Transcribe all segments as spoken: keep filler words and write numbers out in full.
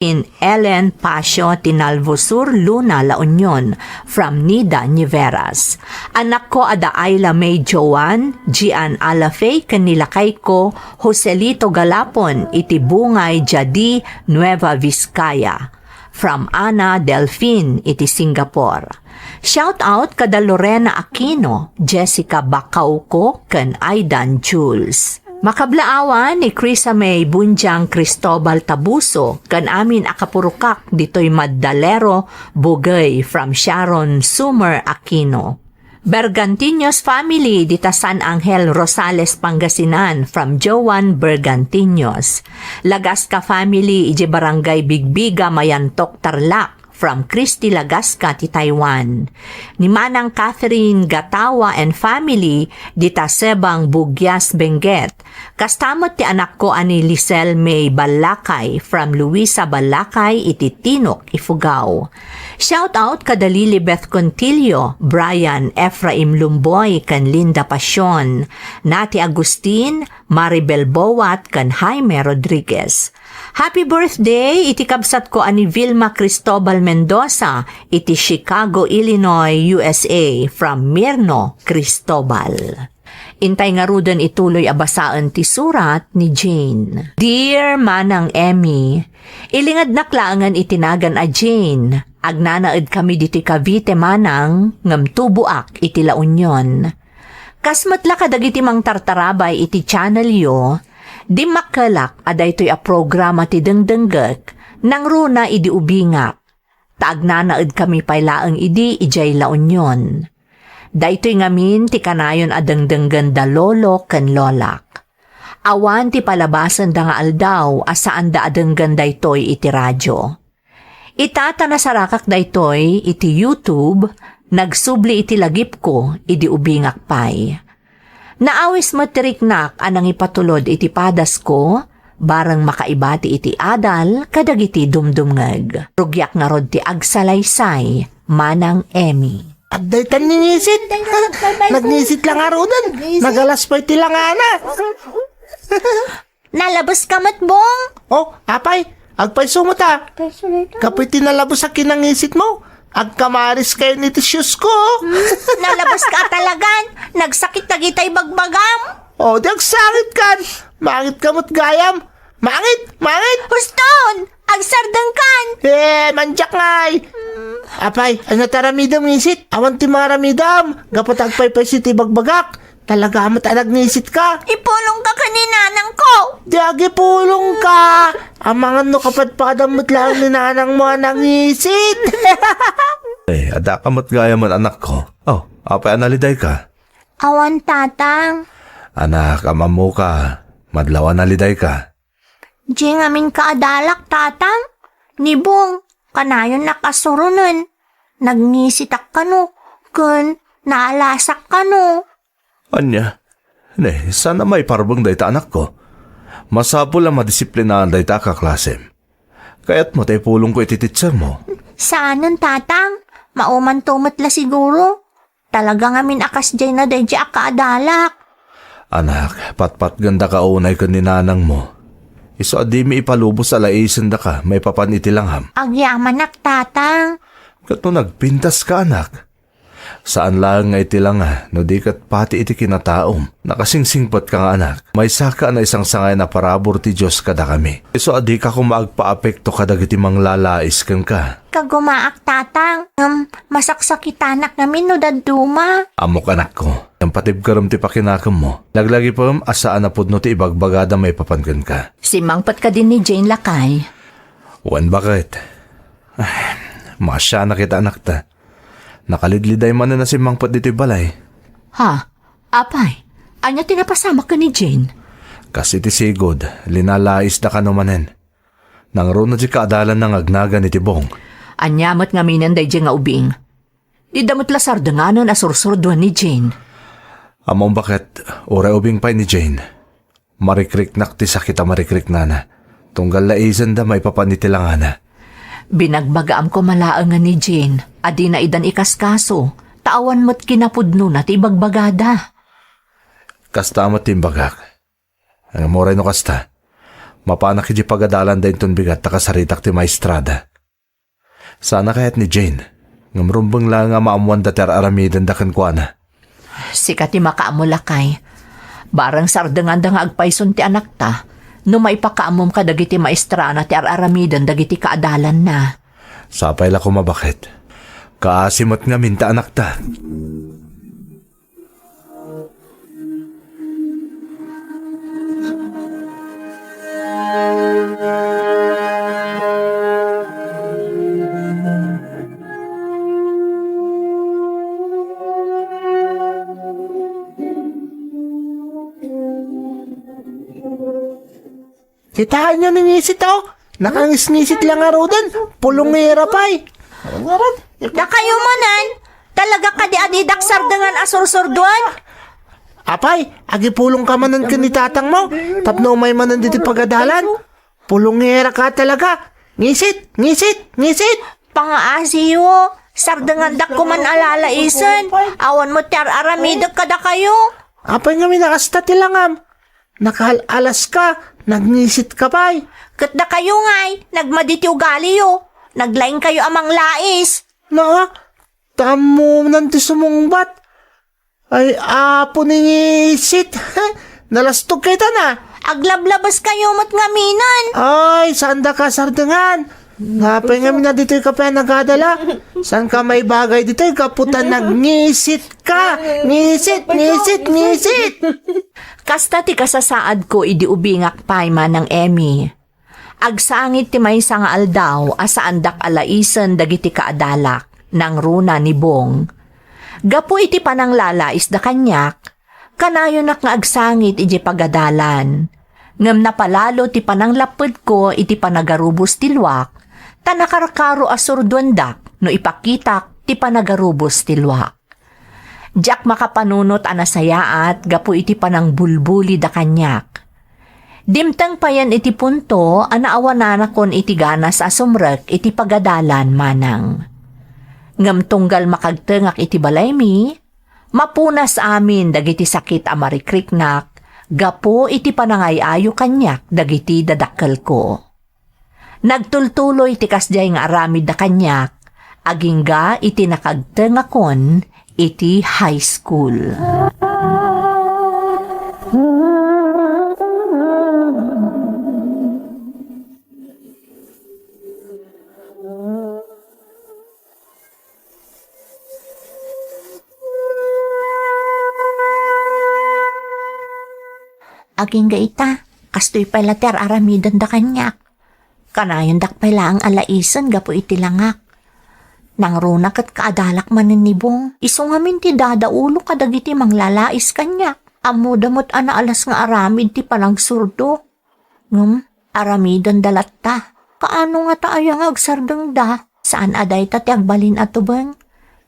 in Ellen Pasio ti Nalvo Sur, Luna, La Union, from Nida Niveras. Anakko a da Ayla May Joan, Gian Alafey, ken ni lakayko, Joselito Galapon, iti Bungay, Jadi, Nueva Vizcaya. From Ana Delfin, iti Singapore. Shout out kada Lorena Aquino, Jessica Bacauco, ken Aidan Jules. Makablaawan ni Chrisa May Bunjang, Cristobal Tabuso, ken amin a kapurokak ditoy Maddalero, Bugey, from Sharon Summer Aquino. Bergantiños family dita San Angel, Rosales, Pangasinan, from Joan Bergantiños. Lagasca family iti Barangay Bigbiga, Mayantok, Tarlac, from Christy Lagasca ti Taiwan. Ni Manang Catherine Gatawa and family dita Sebang, Buguias, Benguet. Kasta met ti anakko a ni Lisel May Ballakay from Luisa Ballakay iti Tinok, Ifugao. Shout out kada Lilibeth Contillo, Brian Ephraim Lumboy, ken Linda Pasion, Nati Agustin, Maribel Boat, ken Jaime Rodriguez. Happy birthday iti kabsatko a ni Vilma Cristobal Mendoza iti Chicago, Illinois, U S A, from Mirno Cristobal. Intay ngaruden ituloy a basaen ti surat ni Jane. Dear Manang Emmy, ilingednak laengen iti nagan a Jane. Agnanaed kami ditoy Cavite, Manang, ngem tuboak iti La Union. Kas met la kadagiti mangtartarabay iti channelyo, dimmakkelak a daytoy a programa ti dengdenggek nangruna idi ubingak. Ta agnanaed kami pay laeng idi idiay La Union. Daytoy ngamin ti kanayon a dengdenggen da lolo ken lolak. Awan ti palabasenda nga aldaw a saanda a denggen daytoy iti radio. Ita ta nasarakak daytoy iti YouTube, nagsubli iti lagipko idi ubingak pay. Naawis met ti riknak a nangipatulod iti padasko, bareng makaibati iti adal kadagiti dumdumngeg. Rugiak ngarud ti agsalaysay, Manang Emmy. Adda itan ni ngisit. Nagnisit la ngaruden. Nagalas pay ti langana. Nalabeska met, Bong? Oh, apay, agpayso met a. Kapuy ti nalabes a kinangisitmo. Agkamariskayon iti shoes ko. Hmm, nalabeska a talagan. Nagsakit dagita ibagbagam. Oh, di agsangitkan. Mangitka met gayam. Mangit, mangit. Huston, agsardengkan. Eh, mandiak ngay. Apay, ania ti aramidem, ngisit? Awan ti maaramidam. Gapu ta agpaypayso ti ibagbagak. Talaga met a nagnisitka. Ipulongka ken ni nanangko. Di agipulongka. Amangan no kapadpadam met laeng ni nanangmo a nangisit. Eh, addaka met gayamen, anakko. Oh, apay a nalidayka? Awan, Tatang. Anak, ammomka. Madlaw a nalidayka. Diay ngamin kaadalak, Tatang. Ni Bong, kanayonnak a suronen. Nagnisitak kano, ken naalasak kano. Ania? Ne, saan a maiparbeng dayta, anakko. Masapul a madisiplinaan dayta a kaklasem. Kayatmo ta ipulongko iti teachermo? Saanen, Tatang. Maumanto met la siguro. Talaga ngamin a kasdiay na daydiay a kaadalak. Anak, patpatgendaka unay ken ni nanangmo. Isu a dimi ipalubos a laisendaka maipapan iti langam. Agyamanak, Tatang. Ket no nagpintaska, anak, saan laeng nga iti langa, no di ket pati iti kinataom. Nakasingsingpetka nga anak. Maysaka a naisangsangayan a parabur ti Dios kadakami. Isu a dika koma agpaapekto kadagiti manglalais kenka. Kagumaak, Tatang. Ngem masaksakitanak ngamin no dadduma. Ammok, anakko. Ngem patibkerem ti pakinakemmo. Laglagipem a saan a pudno ti ibagbagada maipapan kenka. Simmangpet kadi ni Jane, lakay? Wen, baket. Ay, maasianak ita, anakta. Nakalidliday manen a simmangpet ditoy balay. Ha? Apay, ania ti napasamak ken ni Jane? Kas iti sigud, linalaisda kano manen. Nangruna ti kaadalanna nga agnagan iti Bong. Ania met ngaminen daydiay nga ubing? Dida met la sardenganen a sursurduan ni Jane. Ammom, baket, uray ubing pay ni Jane. Marikriknak ti sakit a marikriknana. Tunggal laisenda maipapan iti langana. Binagbagaam koma laengen ni Jane a dina idan ikaskaso, ta awan met kinapudnona ti ibagbagada. Kasta met ti imbagak. Ngem uray no kasta, Mapanak iti pagadalanda inton bigat ta kasaritak ti maestrada. Sana kayat ni Jane, ngem rumbeng laeng a maammoanda ti ar-aramidenda kenkuana. Sika ti makaammo, lakay. Bareng sardenganda nga agpayson ti anakta, no maipakaammom kadagiti maestrana ti ar-aramiden dagiti kaadalanna. Sapay la koma baket. Kaasi met ngamin ta anakta. Kitaenyo ni ngisit, o. Nakangisngisit la ngaruden. Pulongera pay. Dakayo manen, talaga kadi a didak sardengan a sursurduan? Apay, agipulongka manen ken ni tatangmo, tapno umay manen ditoy pagadalan. Pulongeraka talaga. Ngisit, ngisit, ngisit. Pangaasiyo, sardengandak koman a lalaisen. Awan met ti ar-aramidek kadakayo. Apay ngamin a kasta ti langam? Nakaal-alaska, nagngisit ka pay. Ket dakayo ngay, nagmadi ti ugaliyo. Naglaingkayo a manglais. Naa, tammunan ti sumungbat. Ay, apo ni ngisit. Nalastog kayta na. Aglablabaskayo met ngaminan. Ay, saan da ka sardengan? Apay ngamin a ditoy ka pay nagadala? Saan ka maibagay ditoy? Gapu ta nagngisit ka. Ngisit, ngisit, ngisit. Kasta ti kasasaadko idi ubingak pay, Manang Emmy. Agsangit ti maysa nga aldaw a saandak a laisen dagiti kaadalak, nangruna ni Bong. Gapu iti pananglalaisda kaniak, kanayonak nga agsangit idiay pagadalan. Ngem napalalo ti pananglappedko iti panagarubos ti luak, ta nakarkaro a surduendak no ipakitak ti panagarubos ti luak. Diak makapanunot a nasayaat gapu iti panangbulbulida kaniak. Dimteng payen iti punto a naawananakon iti ganas a sumrek iti pagadalan, Manang. Ngem tunggal makagtengak iti balaymi, mapunas amin dagiti sakit a marikriknak gapu iti panangay-ayo kaniak dagiti dadakkelko. Nagtultuloy ti kasdiay nga aramidda kaniak, agingga iti nakagtengakon iti high school. Agingga ita, kastoy pay la ti ar-aramidenda kaniak. Kanayendak pay laeng a laisen gapu iti langak. Nangruna ket kaadalak manen ni Bong. Isu ngamin ti dadaolo kadagiti manglalais kaniak. Ammoda met a naalas nga aramid ti panagsurdo. Ngem, aramidenda latta. Kaano ngata aya nga agsardengda? Saan a dayta ti agbalin a tubeng.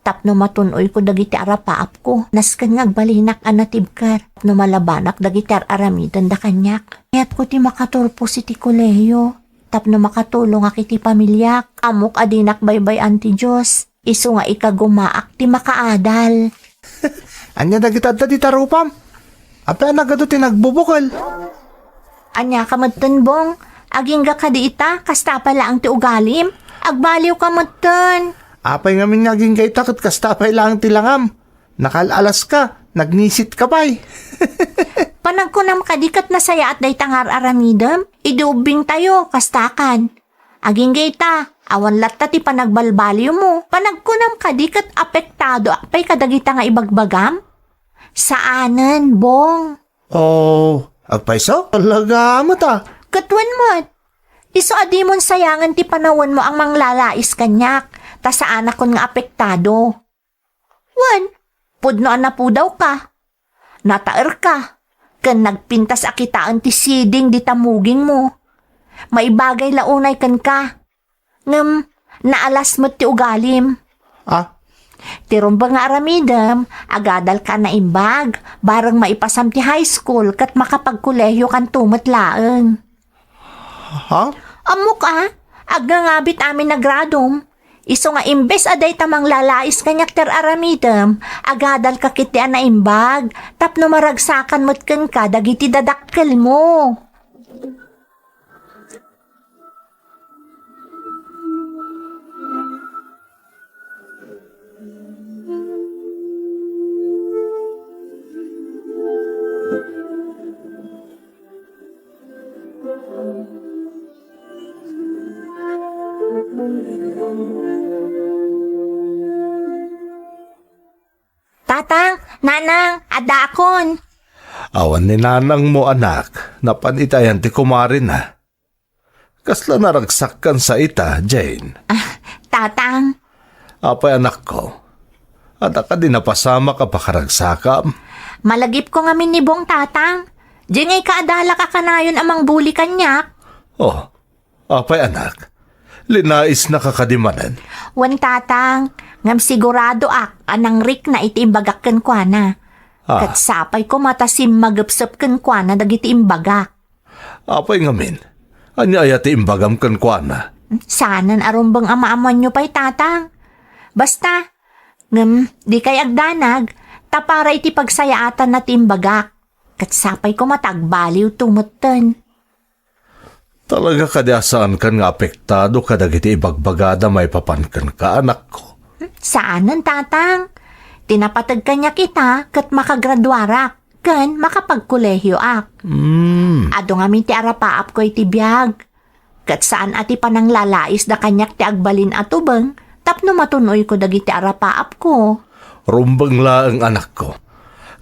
Tapno matun-oyko dagiti arapaapko, nasken nga agbalinak a natibker. Tapno malabanak dagiti ar-aramidenda kaniak. Kayatko ti makaturpos iti kolehiyo. Tapno makatulongak iti pamiliak. Ammok a dinak baybay-an ti Dios. Isu nga ikagumaak ti makaadal. Ania dagita adda dita rupam? Apay a nagadu ti nagbubukel? Ania ka metten, Bong? Agingga kadi ita, kasta pay laeng ti ugalim? Agbaliw ka metten. Apay ngamin nga agingga ita ket kasta pay laeng ti langam? Nakaal-alas ka, nagnisit ka pay. Panagkunam kadi ket nasayaat dayta nga ar-aramidem? Idi ubbingtayo, kastakan. Agingga ita, awan latta ti panagbalbaliwmo. Panagkunam kadi ket apektadoak pay kadagita nga ibagbagam? Saanen, Bong. Oh, agpayso? Talaga met a. Ket wen met. Isu a dimon sayangen ti panawenmo a manglalais kaniak, ta saanakon nga apektado. Wen, pudno a napudawka, nataerka, ken nagpintas a kitaen ti siding dita mugingmo. Maibagay la unay kenka. Ngem, naalas met ti ugalim. Ah? Ti rumbeng nga aramidem, agadalka a naimbag, bareng maipasam ti high school ket makapagkolehiokanto met laeng. Ha? Ammok a, agngangabit amin a gradom. Isu nga imbes a dayta manglalais kaniak ti ar-aramidem, agadalka ketdi a naimbag, tapno maragsakan met kenka dagiti dadakkelmo. Tatang, Nanang, addaakon. Awan ni nanangmo, anak, napan iti ayan ti kumarina. Kasla naragsakkan sa ita, Jane? Ah, Tatang. Apay, anakko? Adda kadi napasamak a pakaragsakam? Malagipko ngamin ni Bong, Tatang. Diay ngay kaadalak a kanayon a mangbuli kaniak. Oh, apay, anak? Linaisnaka kadi manen? Wen, Tatang. Ngem siguradoak a nangrikna iti imbagak kenkuana. Ah. Ket sapay koma ta simmagepsep kenkuana dagiti imbagak. Apay ngamin? Ania aya ti imbagam kenkuana? Saanen a rumbeng a maammoanyo pay, Tatang. Basta, ngem dikay agdanag, ta para iti pagsayaatanna ti imbagak. Ket sapay koma ta agbaliwto metten. Talaga kadi a saankan nga apektado kadagiti ibagbagada maipapan kenka, anakko? Saanen, Tatang. Ti napateg kaniak ita ket makagraduarak ken makapagkolehioak. Hmm. Adu ngamin ti arapaapko iti biag. Ket saan a ti pananglalaisda kaniak ti agbalin a tubeng tapno matun-oyko dagiti arapaapko. Rumbeng laeng, anakko.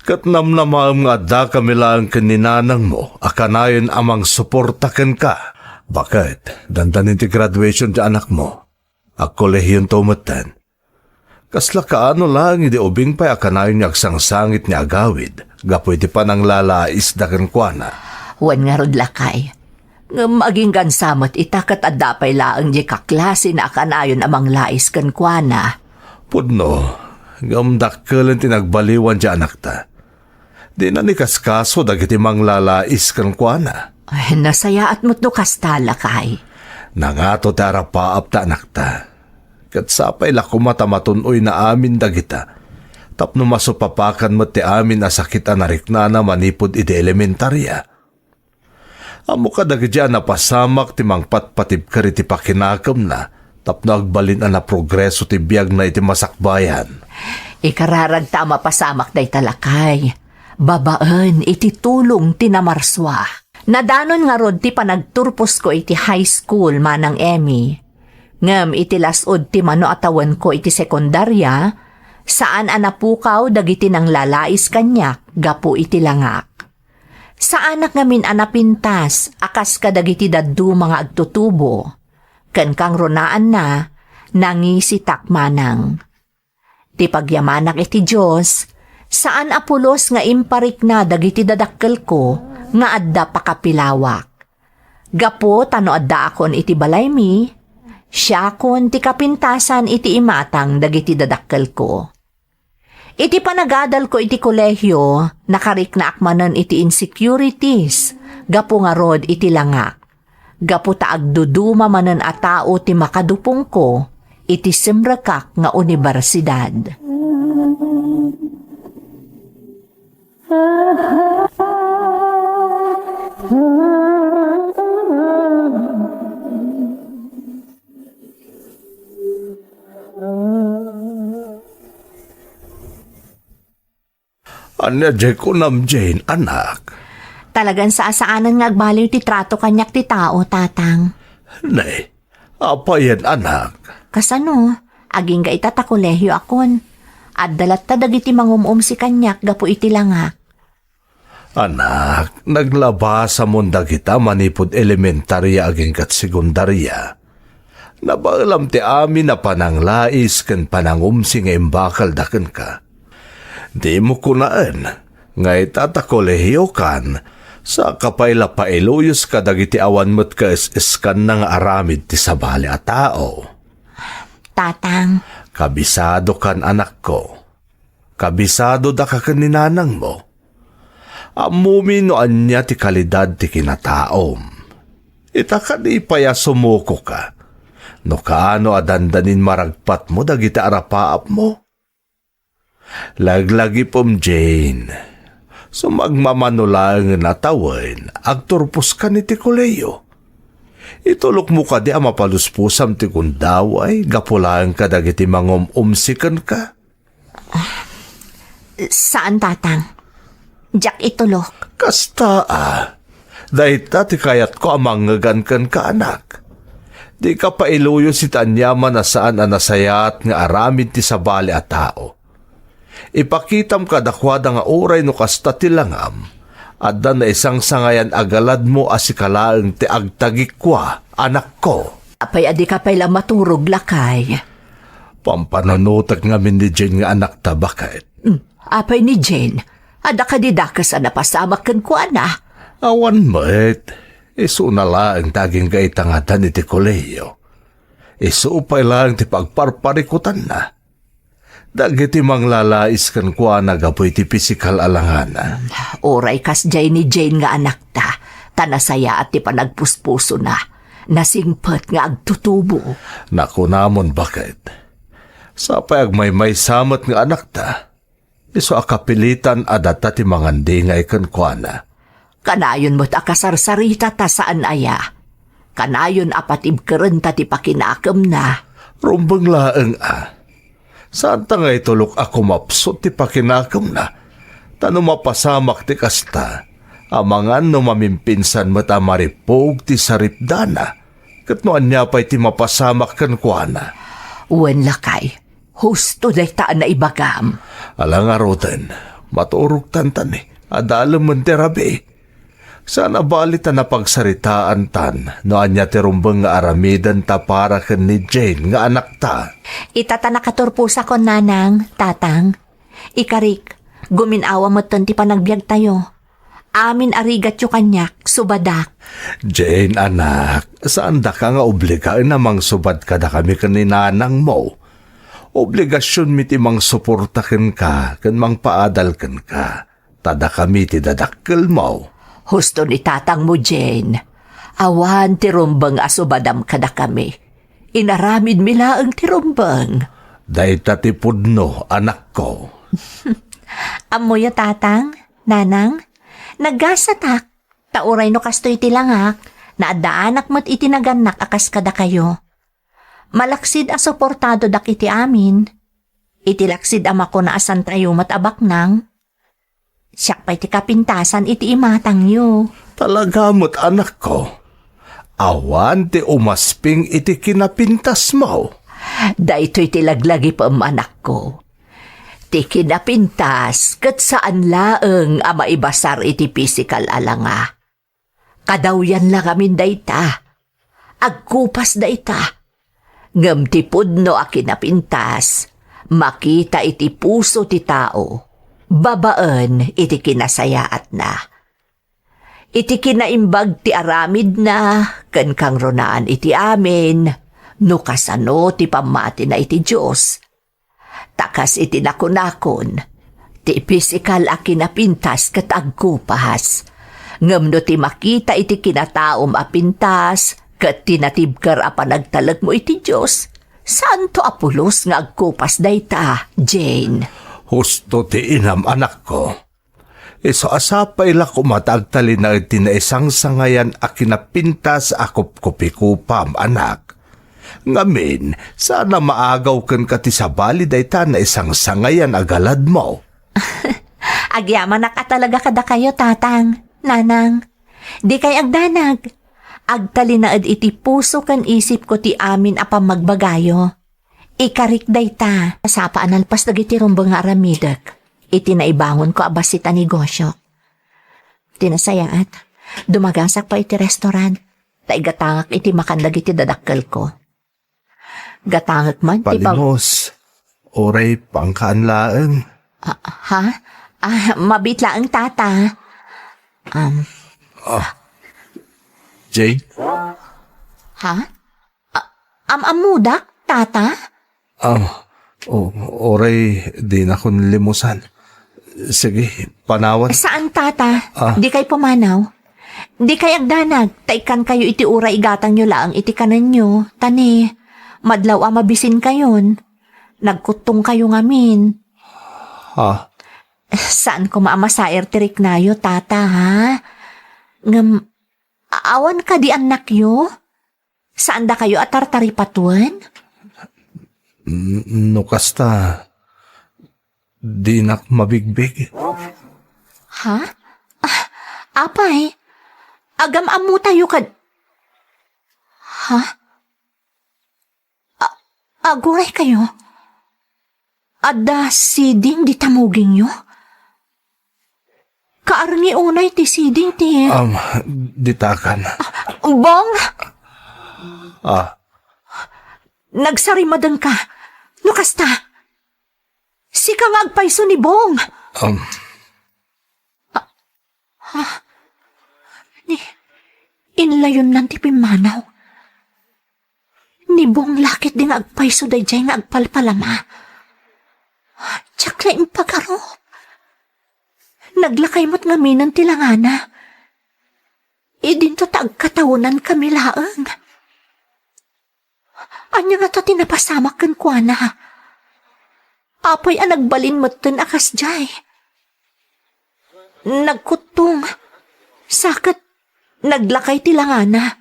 Ket namnamaem nga addakami laeng ken ni nanangmo a kanayon a mangsuporta kenka. Baket, dandanin ti graduation ti anakmo. Agkolehionto metten. Kasla kaano laeng idi ubing pay a kanayon nga agsangsangit nga agawid gapu iti pananglalaisda kenkuana? Wen ngarud, lakay. Ngem agingga sa met ita ket adda pay laeng diay kaklasina a kanayon a manglais kenkuana. Pudno, ngem dakkelen ti nagbaliwan ti anakta. Dina ni kaskaso dagiti manglalais kenkuana. Ay, nasayaat met no kasta, lakay. Nangato ti arapaap ta anakta. Ket sapay la koma ta matun-oyna amin dagita, tapno masupapakan met ti amin a sakit a nariknana manipud idi elementaria. Ammok a dagiti a napasamak ti mangpatpatibker iti pakinakemna tapno agbalin a naprogreso ti biagna iti masakbayan. Ikararagta a mapasamak dayta, lakay. Babaen iti tulong ti namarsua. Nadanon ngarud ti panagturposko iti high school, Manang Emmy. Ngem iti las-ud ti mano a tawenko iti sekundaria, saan a napukaw dagiti nanglalais kaniak gapu iti langak. Saanak ngamin a napintas a kas kadagiti dadduma nga agtutubo, ken kangrunaanna, nangisitak manang. Ti pagyamanak iti Dios, saan a pulos nga imparikna dagiti dadakkelko nga adda pakapilawak. Gapu ta no addaakon iti balaymi, siakon ti kapintasan iti imatang dagiti dadakkelko. Iti panagadalko iti kolehio, nakariknaak manen iti insecurities gapu ngarud iti langak, gapu ta agduduma manen a tao ti makadupongko iti simrekak nga unibersidad. Ania diay kunam, Jane, anak? Talagan saanan nga agbaliw ti trato kaniak ti tao, Tatang. Nay, apayen, anak? Kasano? Agingga ita ta kolehioakon. Adda latta dagiti mangum-umsi kaniak gapu iti langak. Anak, naglabasamon dagita manipud elementaria agingga sekundaria. Nabaelam ti amin a pananglais ken panangumsi nga imbakalda kenka. Dimo kunaen nga ita ta kolehiokan, saka pay la pailuyos kadagiti awan met kaes-eskanna nga aramid ti sabali a tao. Tatang. Kabisadokan, anakko. Kabisadodaka ken ni nanangmo. Ammomi no ania ti kalidad ti kinataom. Ita kadi pay a sumukoka no kaano a dandanin maragpatmo dagiti arapaapmo. Laglagipem, Jane. Sumagmamano laengen a tawen, agturposkan iti kolehio. Itulokmo kadi a mapaluspusam ti gundaway gapu laeng kadagiti mangum-umsi kenka? Saan, Tatang. Diak itulok. Kasta a. Dayta ti kayatko a mangngegan kenka, anak. Dika pay iluyos iti aniaman a saan a nasayaat nga aramid ti sabali a tao. Ipakitam kadakuada nga uray no kasta ti langam, adda naisangsangayan a galadmo a sika laeng ti agtagikua, anakko. Apay a dika pay la maturog, lakay? Pampanunotek ngamin ni Jane nga anakta, baket. Hmm, apay ni Jane? Adda kadi dakes a napasamak kenkuana? Awan met. Isuna laeng ti agingga ita nga addan iti kolehiyo. Isu pay laeng ti pagparparikutanna. Dagiti manglalais kenkuana gapu iti pisikal a langana. Uray kasdiay ni Jane nga anakta, ta nasayaat ti panagpuspusona. Nasingpet nga agtutubo. Nakunamon, baket. Sapay agmaymaysa met nga anakta. Isu a kapilitan a data ti mangandingay kenkuana. Kanayon met a kasarsarita ta saan aya. Kanayon a patibkerenta ti pakinakemna. Rumbeng laeng a. Saanta nga itulok a kumapsut ti pakinakemna. Ta no mapasamak ti kasta, amangan no mamimpinsan met a maripug ti saripdana. Ket no ania pay ti mapasamak kenkuana? Wen, lakay, husto dayta a naibagam. Ala ngaruden, maturogtan tani, adalemen ti rabii. Saan a bali ta napagsaritaantan no ania ti rumbeng nga aramidenta para ken ni Jane nga anakta. Ita ta nakaturposakon, nanang, tatang. Ikarik, gumin-awa metten ti panagbiagtayo. Amin a rigatyo kaniak, subadak. Jane, anak, saan daka nga obligaen a mangsubad kadakami ken ni nanangmo. Obligasionmi ti mangsuporta kenka ken mangpaadal kenka. Ta dakami ti dadakkelmo. Husto ni tatangmo, Jane. Awan ti rumbeng a subadam kadakami. Inaramidmi laeng ti rumbeng. Dayta ti pudno, anakko. Ammoyo, tatang, nanang, naggasatak. Ta uray no kastoy ti langak, naaddaanak met iti nagannak a kas kadakayo. Malaksid a suportadodak iti amin. Iti laksid a makuna a santayo met a baknang, siak pay ti kapintasan iti imatangyo. Talaga met, anakko. Awan ti umasping iti kinapintasmo. Daytoy ti laglagipem, anakko. Ti kinapintas ket saan laeng a maibasar iti pisikal a langa. Kadawyan la ngamin dayta. Agkupas dayta. Ngem ti pudno a kinapintas, makita iti puso ti tao, babaen iti kinasayaatna. Iti kinaimbag ti aramidna, ken kangrunaan iti amin, no kasano ti pammatina iti Dios. Ta kas iti nakunakon, ti pisikal a kinapintas ket agkupas. Ngem no ti makita iti kinataom a pintas ket ti natibker a panagtalekmo iti Dios, saanto a pulos nga agkupas dayta, Jane. Husto ti inam, anakko. Isu a sapay la koma ta agtalinaed ti naisangsangayan a kinapintas a kupkupikupam, anak. Ngamin, saan a maagaw kenka ti sabali dayta naisangsangayan a galadmo. Agyamanak a talaga kadakayo, tatang, nanang. Dikay agdanag. Agtalinaed iti puso ken isipko ti amin a pammagbagayo. Ikarik dayta, sapa a nalpas dagiti rumbeng nga aramidek iti naibangonko a bassit a negosio. Ti nasayaat, dumagasak pay iti restaurant, ta igatangak iti makan dagiti dadakkelko. Gatangek man ti pag- Palimos, uray pangkaan laeng. Ah, ha? Ah, mabiit laeng, tata. Um, Ah. Jane? Ha? A-, am-ammodak, tata? Ah, o-, uray dinakon limusan. Sige, panawan. Saan, tata? Ah. Dikay pumanaw. Dikay agdanag, ta ikkankayo iti uray igatangyo laeng iti kanenyo. Ta ni, madlaw a mabisinkayon. Nagkuttongkayo ngamin. Ha? Saan koma a masair ti riknayo, tata, ha? Ngem, a-, awan kadi annakyo? Saan dakayo a tartaripatuen? N-, no kasta, dinak mabigbig. Ha? Ah, apay, agam-ammotayo kad-, ha? Aguray kayo. Adda siding di tamugingyo? Kaarngi unay ti siding ti Um, ditakan. Bong! Ah. Nagsarimadeng ka. No kasta, sika nga agpayso ni Bong. Um. Ah, ah. Ni, inlayonnan ti pimmanaw. Ni Bong la ketdi nga agpayso daydiay nga agpalpalama. Diak la impagarup. Naglakay met ngamin ti langana. Idinto ta agkatawenankami laeng. Ania ngata ti napasamak kenkuana? Apay a nagbalin metten a kasdiay? Nagkuttong, sa ket naglakay ti langana.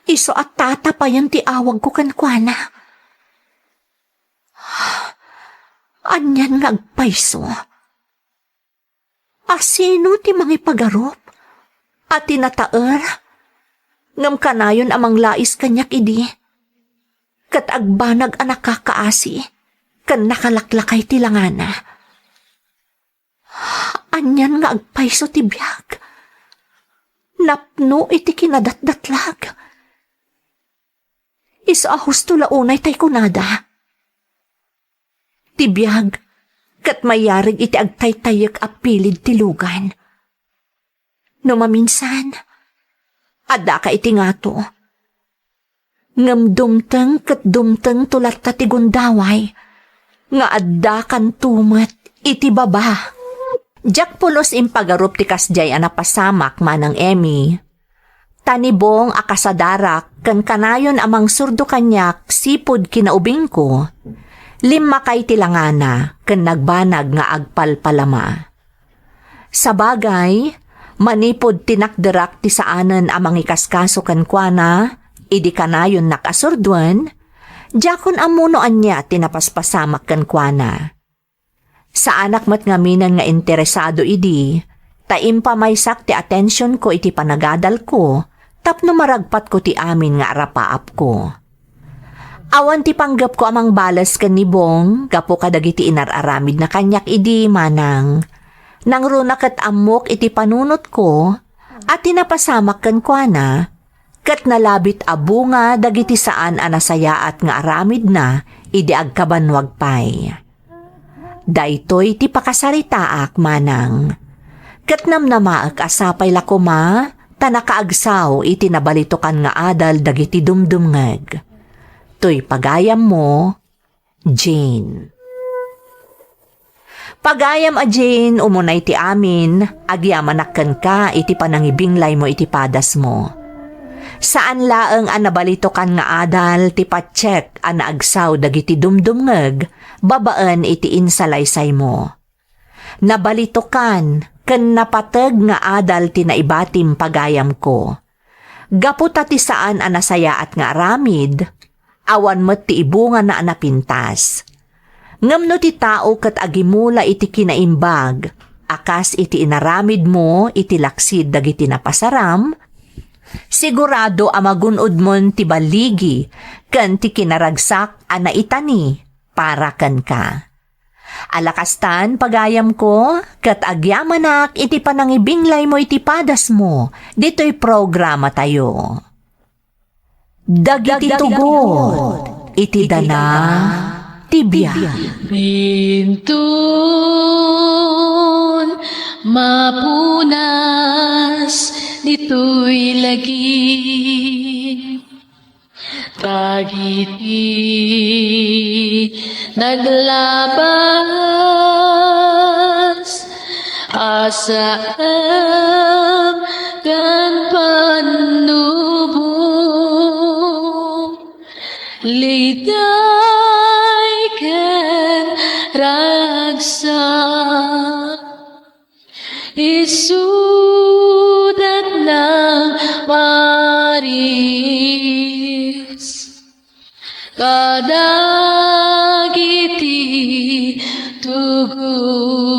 Isu a tatapayen ti awagko kenkuana. Anian nga agpayso? A sino ti mangipagarup a ti nataer? Ngem kanayon a manglais kaniak idi, ket agbanag a nakakaasi ken nakalaklakay ti langana. Anian nga agpayso ti biag? Napno iti kinadatdatlag. Isu a husto la unay tay kunada. Ti biag ket mayarig iti agtaytayek a pilid ti lugan. No maminsan, addaka iti ngato. Ngem dumteng ket dumtengto latta ti gundaway nga addakanto met iti baba. Diak pulos impagarup ti kasdiay a napasamak, Manang Emmy. Ta ni Bong a kasadarak ken kanayon a mangsurdo kaniak sipud kinaubingko, limmakay ti langana ken nagbanag nga agpalpalama. Sabagay, manipud tinakderak ti saanen a mangikaskaso kenkuana idi kanayonnak a surduen, diakon ammo no ania ti napaspasamak kenkuana. Saanak met ngaminen nga interesado idi, ta impamaysak ti atensionko iti panagadalko tapno maragpatko ti amin nga arapaapko. Awan ti panggepko a mangbales ken ni Bong gapu kadagiti inar-aramidna kaniak idi, Manang. Nangruna ket ammok iti panunotko a ti napasamak kenkuana, ket nalabit a bunga dagiti saan a nasayaat nga aramidna idi agkabannuag pay. Daytoy ti pakasaritaak, Manang. Ket namnamaek a sapay la koma ta nakaagsaw iti nabalitokan nga adal dagiti dumdumngeg. Toy pagayammo, Jane. Pagayam a Jane, umunay ti amin, agyamanak kenka iti panangibinglaymo iti padasmo. Saan laeng a nabalitokan nga adal ti patiek a naagsaw dagiti dumdumngeg babaen iti insalaysaymo. Nabalitokan ken napateg nga adal ti naibatim, pagayamko. Gapu ta ti saan a nasayaat nga aramid, awan met ti ibungana a napintas. Ngem no ti tao ket agimula iti kinaimbag a kas iti inaramidmo iti laksid dagiti napasaram, sigurado a magun-odmon ti balligi ken ti kinaragsak a naitani para kenka. Ala kastan, pagayamko, ket agyamanak iti panangibinglaymo iti padasmo ditoy programatayo. Dagiti tugot iti dana ti biag. Inton mapunas ditoy lagip, dagiti naglabas a saem ken pannubo, liday ken ragsak. Isudat nang maris kadagiti tugot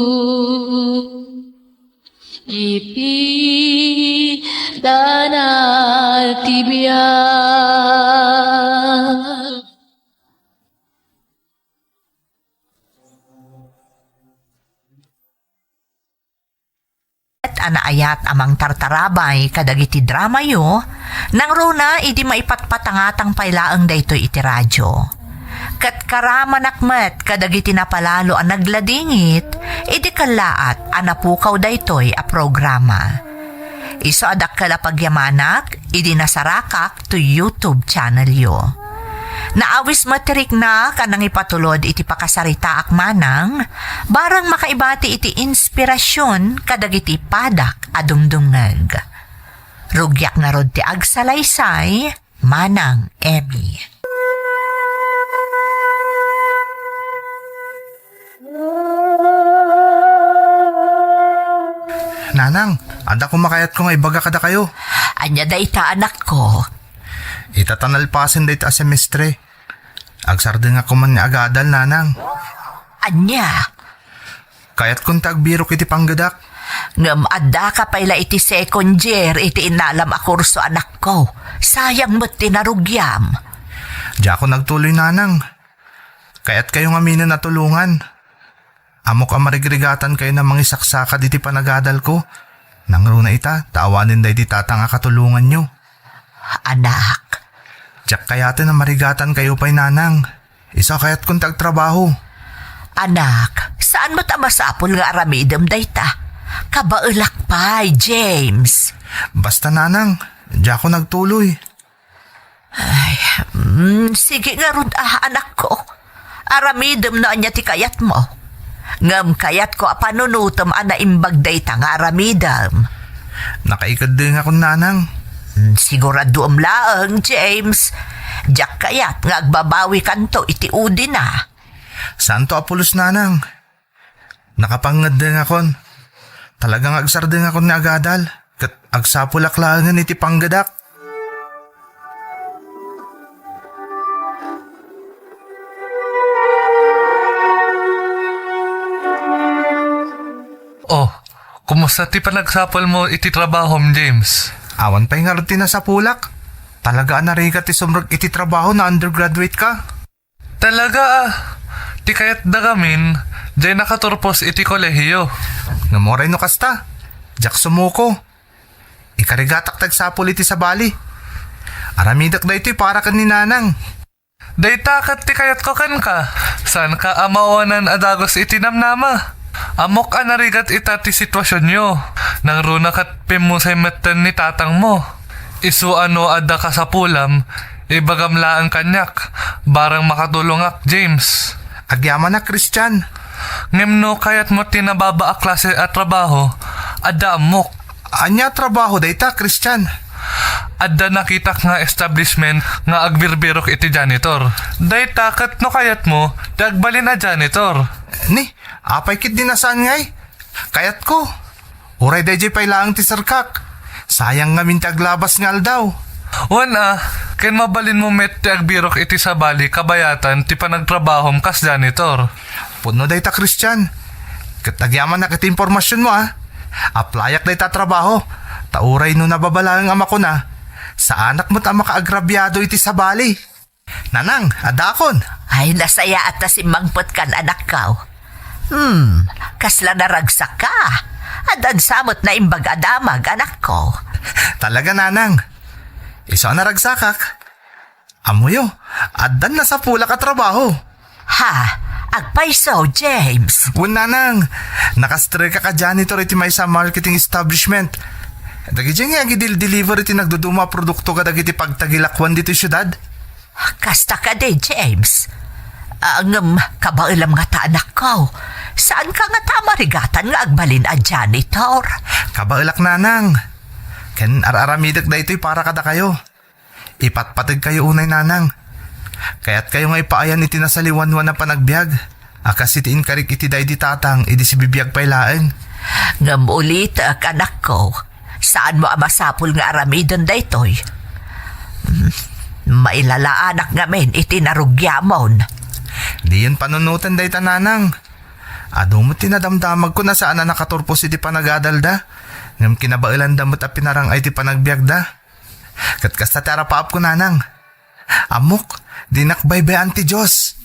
iti dana ti biag. Naayat a mangtartarabay kadagiti dramayo, nangruna idi maipatpatangatang pay laeng daytoy iti radio. Ket karamanak met kadagiti napalalo a nagladingit idi kellaat a napukaw daytoy a programa. Isu a dakkel a pagyamanak idi nasarakak to YouTube channelyo. Naawis met ti riknak a nangipatulod iti pakasaritaak manang, barang makaibati iti inspirasyon kadagiti padak a dumdumngeg. Rugiak ngarud ti agsalaysay, Manang Emmy. Nanang, adda koma kayatko nga ibaga kadakayo. Ania dayta, anakko? Ita ta nalpasen dayta a semestre. Agsardengak koman nga agadal, Nanang. Ania? Kayatkon ta agbirok iti panggedak. Ngem addaka pay la iti second year iti innalam a kurso, anakko. Sayang met ti narugiam. Diakon agtuloy, Nanang. Kayatkayo ngaminen a tulongan. Ammok a marigrigatankayon a mangisaksakad iti panagadalko. Nangruna ita, ta awanen daydi tatang a katulonganyo. Anak. Diak kayaten a marigatankayo pay, Nanang. Isu a kayatko ti agtrabaho. Anak, saan met a masapul nga aramidem dayta? Kabaelak pay, James. Basta, Nanang, diakon agtuloy. Ay, mm, sige ngarud, ah, anakko. Aramidem no ania ti kayatmo. Ngem kayatko a panunotem a naimbag dayta nga aramidem. Nakaikeddengakon, Nanang. Mm, siguraduem laeng, James. Diak kayat nga agbabawikanto iti udina. Saanto a pulos, Nanang. Nakapangeddengakon. Talaga nga agsardengakon nga agadal, ket agsapulak laengen iti panggedak. Oh, kumusta ti panagsapulmo iti trabahom, James? Awan pay ngarud ti nasapulak. Talaga a narigat ti sumrek iti trabaho no undergraduate ka. Talaga, ah. Ti kayatda ngamin, diay nakaturpos iti kolehiyo. Ngem uray no kasta, diak sumuko. Ikarigatak ti agsapul iti sabali. Aramidek daytoy para ken ni Nanang. Dayta ket ti kayatko kenka. Saanka a maawanan a dagus iti namnama. Ammok a narigat ita ti situasionyo. Nangruna ket pimmusay metten ni tatangmo. Isu a no adda kasapulam, ibagam laeng kaniak, barang makatulongak, James. Agyamanak, Christian. Ngem no kayatmo ti nababa a klase a trabaho, adda ammok. Ania a trabaho dayta, Christian? Adda nakitak nga establishment nga agbirbirok iti janitor. Dayta ket no kayatmo, ti agbalin a janitor. Ni, apay ketdi a saan ngay? Kayatko. Uray daydiay pay laeng ti serkak. Sayang ngamin ti aglabas nga aldaw. Wen a, ken mabalinmo met ti agbirok iti sabali kabayatan ti panagtrabahom kas janitor. Pudno dayta, Christian. Ket agyamanak iti impormasionmo, a. Aplayak dayta a trabaho. Ta uray no nababa laeng a makuna, saanak met a makaagrabiado iti sabali. Nanang, adakon. Ay, nasayaat ta simmangpetkan, anakko. Hmm, kasla naragsak ka. Addan sa met naimbag a damag, anakko. Talaga, Nanang. Isu a naragsakak. Ammoyo, addan nasapulak a trabaho. Ha? Agpayso, James? Wen, Nanang. Nakastrekak a janitor iti maysa a marketing establishment. Dagidiay nga agidil-deliver iti nagduduma a produkto kadagiti pagtagilakoan ditoy siudad. Kasta kadi, James? Ah, ngem kabaelam ngata, anakko. Saanka ngata a marigatan nga agbalin a janitor? Kabaelak, Nanang. Ken ar-aramidek daytoy para kadakayo. Ipatpategkayo unay, Nanang. Kayatkayo nga ipaayan iti nasaliwanwan a panagbiag a kas iti inkarik iti daydi tatang idi sibibiag pay laeng. Ngem ulitek, anakko, saanmo a masapul nga aramiden daytoy. Hmm, mailalaanak ngamin iti narugiamon. Diyon panunoten dayta, Nanang. Adu met ti nadamdamagko a saan a nakaturpos iti panagadalda, ngem kinabaelanda met a pinarang-ay ti panagbiagda. Ket kasta ti arapaapko, Nanang. Ammok, dinak baybay-an ti Dios.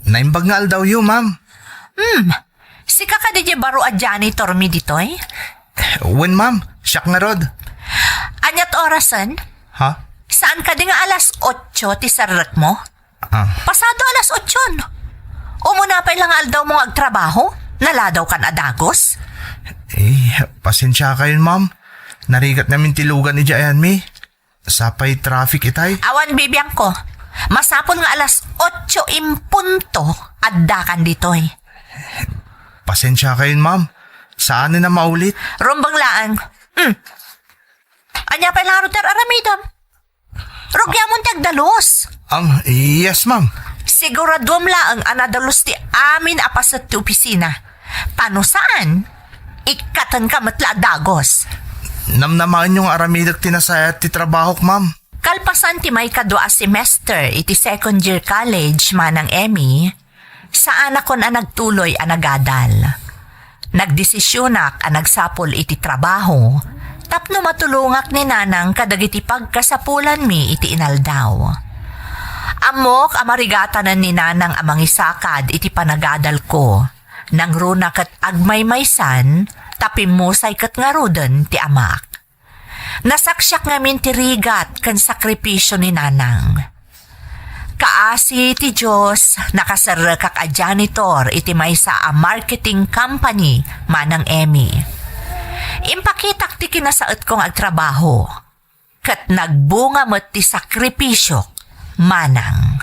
Naimbag nga aldawyo, ma'am. Hmm. Sika kadi diay baro a janitor mi ditoy? Wen, ma'am. Siak ngarud. Aniat orasen? Ha? Saan kadi nga alas otso ti serrekmo? Ah. Pasado alas otso. Umuna pay la nga aldawmo nga agtrabaho? Naladawkan a dagus? Eh, pasensiakayon, ma'am. Narigat ngamin ti lugan idiay ayanmi. Sapay traffic itay. Awan bibiangko. Masapul nga alas otso en punto, addakan ditoy. Pasensiakayon, ma'am. Saanen a maulit. Rumbeng laeng. Hmm. Ania pay la ngarud ti ar-aramidem? Rugiamon ti agdalus. Ang, yes, ma'am. Siguraduem laeng a nadalus ti amin a paset ti opisina. Ta no saan, ikkatenka met la a dagus. Namnamaenyo nga aramidek ti nasayaat ti trabahok, ma'am. Kalpasan ti maikadua a semester iti second year college, Manang Emmy, saanakon a nagtuloy a nagadal. Nagdesisionak a nagsapul iti trabaho tapno matulongak ni Nanang kadagiti pagkasapulanmi iti inaldaw. Ammok a marigatanen ni Nanang a mangisakad iti panagadalko. Nangruna ket agmaymaysan, ta pimmusay ket ngaruden ti amak. Nasaksiak ngamin ti rigat ken sakripisio ni Nanang. Kaasi ti Dios, nakaserrekak a janitor iti maysa a marketing company, Manang Emmy. Impakitak ti kinasaetko nga agtrabaho, ket nagbunga met ti sakripisiok, Manang.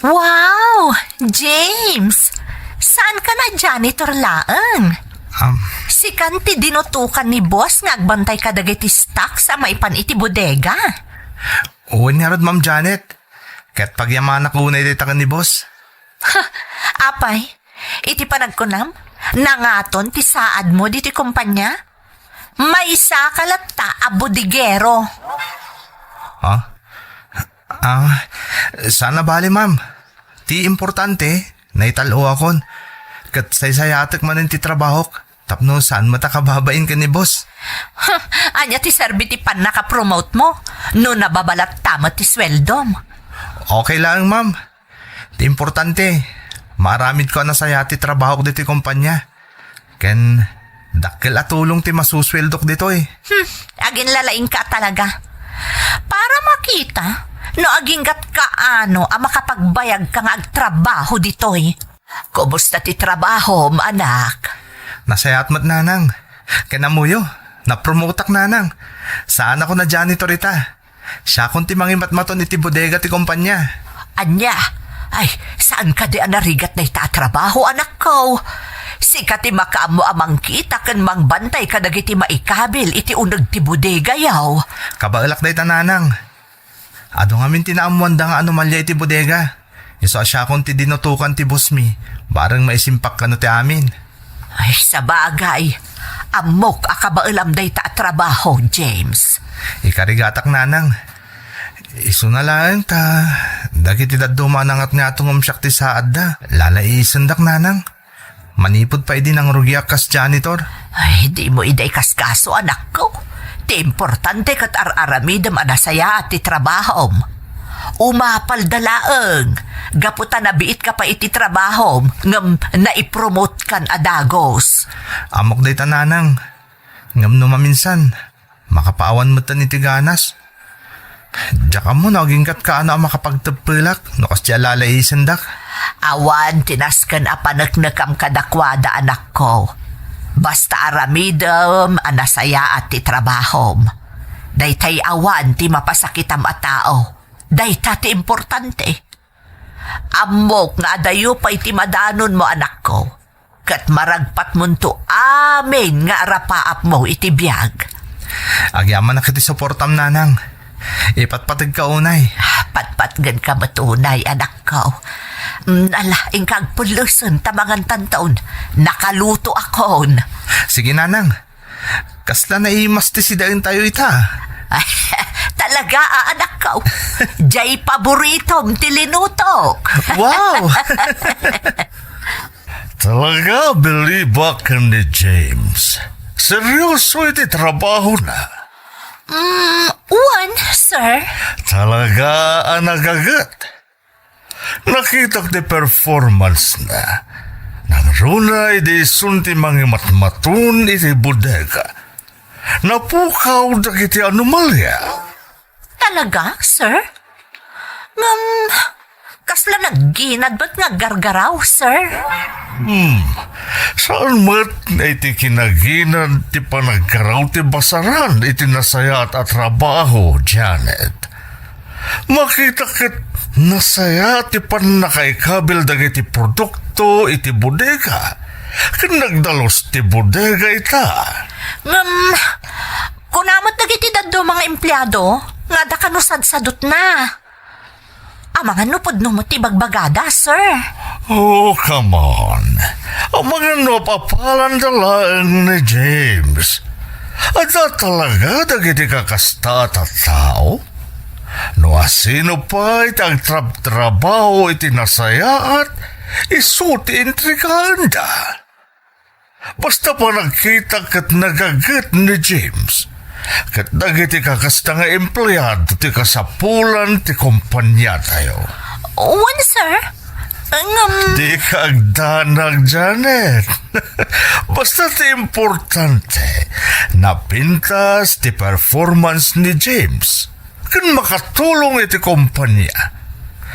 Wow! James! Saan ka na janitor laeng? Um, Sikan ti dinutokan ni boss nga agbantay kadagiti stocks a maipan iti bodega? Wen ngarud, Ma'am Janet. Ket pagyamanak unay dayta ken ni boss. Apay, iti panagkunam, nangaton ti saadmo ditoy kompania? Maysaka latta a bodigero. Ha? Ah, saan a bale, ma'am. Ti importante, naital-oakon. Ket saysayaatek manen ti trabahok. Tapno saan met a kababain ken ni boss. Ania ti serbi ti pannakapromote mo no nababalatta met ti sueldom? Okay laeng, ma'am. Ti importante, maaramidko a nasayaat ti trabahok ditoy kompania. Ken dakkel a tulong ti masusueldok ditoy. Hmm, aginlalaingka talaga. Para makita no agingga't kaano a makapagbayagka nga agtrabaho ditoy. Kumusta ti trabahom, anak? Nasayaat met, nanang. Ken ammoyo, napromotak, nanang. Saanakon a janitor ita. Siakon ti mangimatmaton iti bodega ti kompania. Ania? Ay, saan kadi a narigat dayta a trabaho, anakko? Sika ti makaammo a mangkita ken mangbantay kadagiti maikabil iti uneg ti bodega, yaw. Kabaelak dayta, nanang. Adu ngamin ti naammoanda nga anomalia iti bodega. Isu a siakon ti dinutokan ti bossmi, bareng maisimpakon ti amin. Ay, sabagay. Ammok a kabaelam dayta a trabaho, James. Ikarigatak, nanang. Isuna laeng ta dagiti dadduma a nangatngato ngem siak ti saadda. Lalaisendak, nanang. Manipud pay idi nangrugiak kas janitor. Ay, dimo ida ikaskaso, anakko. Ti importante ket ar-aramidem a nasayaat ti trabahom. Umapalda laeng, gapu ta nabiitka pay iti trabahom, ngem naipromotkan a dagus. Ammok dayta, nanang. Ngem no maminsan, makapaawan metten iti ganas. Diak ammo no agingga't kaano a makapagteppelak no kasdi a lalaisendak. Awan ti nasken a paneknekam kadakuada, anakko. Basta aramidem a nasayaat ti trabahom. Daytay awan ti mapasakitam a tao. Dayta ti importante. Ammok nga adayo pay ti madanonmo, anakko. Ket maragpatmonto amin nga arapaapmo iti biag. Agyamanak iti suportam, nanang. Ipatpategka unay. Patpatgenka met unay, anakko. Mm, ala, inka agpullesen ta mangantanton. Nakalutoakon. Sige, nanang. Kasla naimas ti sidaentayo ita. Ay, ta Talaga, anakko. Jay paboritom ti linutok. Wow! Talaga, bilibak ken ni James. Seryoso iti trabahona. Mm, wen, sir. Talaga a nagaget. Nakitak ti performance-na. Nangruna idi isun ti mangimatmaton iti bodega. Napukaw dagiti anomalia. Talaga, sir? Ngem, kasla nagginad met nga aggargaraw, sir? Hmm. Saan met nga iti kinaginad ti panagkaraw ti basaran iti nasayaat a trabaho, Janet? Makita ket nasayaat ti pannakaikabil dagiti produkto iti bodega, ken nagdalus ti bodega ita. Ngem, kuna met dagiti dadduma nga empleado nga adda kano sadsadutna. Amangan no pudno met ti bagbagada, sir. Oh, come on. Amangan no apapalanda laeng ni James. Adda talaga dagiti kakasta a tattao? No asino pay ti agtrabtrabaho iti nasayaat, isu ti intrigaenda. Basta panagkitak ket nagaget ni James ket dagiti kakasta nga empleado ti kasapulan ti kompaniatayo. Wen, sir. Ngem, dika agdanag, Janet. Basta ti importante, napintas ti performance ni James ken makatulong iti kompania.